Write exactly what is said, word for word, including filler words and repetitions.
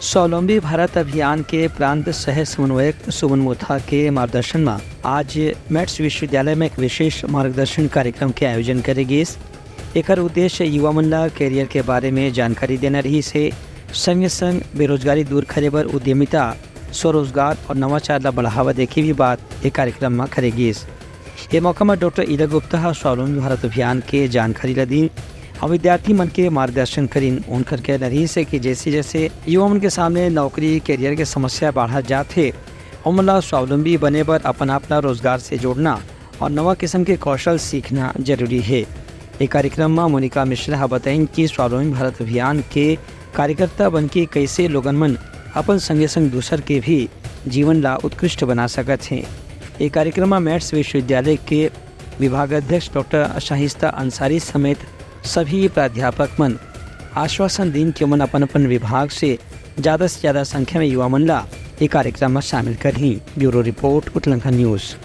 स्वावलंबी भारत अभियान के प्रांत सह समन्वयक सुमन मोथा के मार्गदर्शन म आज मैट्स विश्वविद्यालय में एक विशेष मार्गदर्शन कार्यक्रम के आयोजन करे गिस। एकर उद्देश्य युवा मन ला कैरियर के बारे में जानकारी देना रहिस हे, संगे संग बेरोजगारी दूर करे बर उद्यमिता, स्वरोजगार और नवाचार ला बढ़ावा दे के भी बात ए कार्यक्रम म करे गिस। ये मौका म डॉक्टर ईरा गुप्ता ह स्वावलंबी भारत अभियान के जानकारी ला दीन और विद्यार्थी मन के मार्गदर्शन करिन। उनकर कहना रहिस हे कि जैसे जैसे युवा मन के सामने नौकरी कैरियर के समस्या बढ़त जात हे, ओमन ला स्वावलंबी बने बर अपन आप ला रोजगार से जोड़ना और नवा किस्म के कौशल सीखना जरूरी हे। ए कार्यक्रम म मोनिका मिश्रा ह बताइन कि स्वावलंबी भारत अभियान के कार्यकर्ता बन के कैसे लोगन मन अपन संगे संग दूसर के भी जीवन ला उत्कृष्ट बना सकत हे। ए कार्यक्रम म मैट्स विश्वविद्यालय के विभागाध्यक्ष डॉक्टर शाहिस्ता अंसारी समेत सभी प्राध्यापक मन आश्वासन दीन कि ओमन अपन अपन विभाग से ज्यादा से ज्यादा संख्या में युवा मन ला ए कार्यक्रम म शामिल करही। Bureau report, Utlangha news.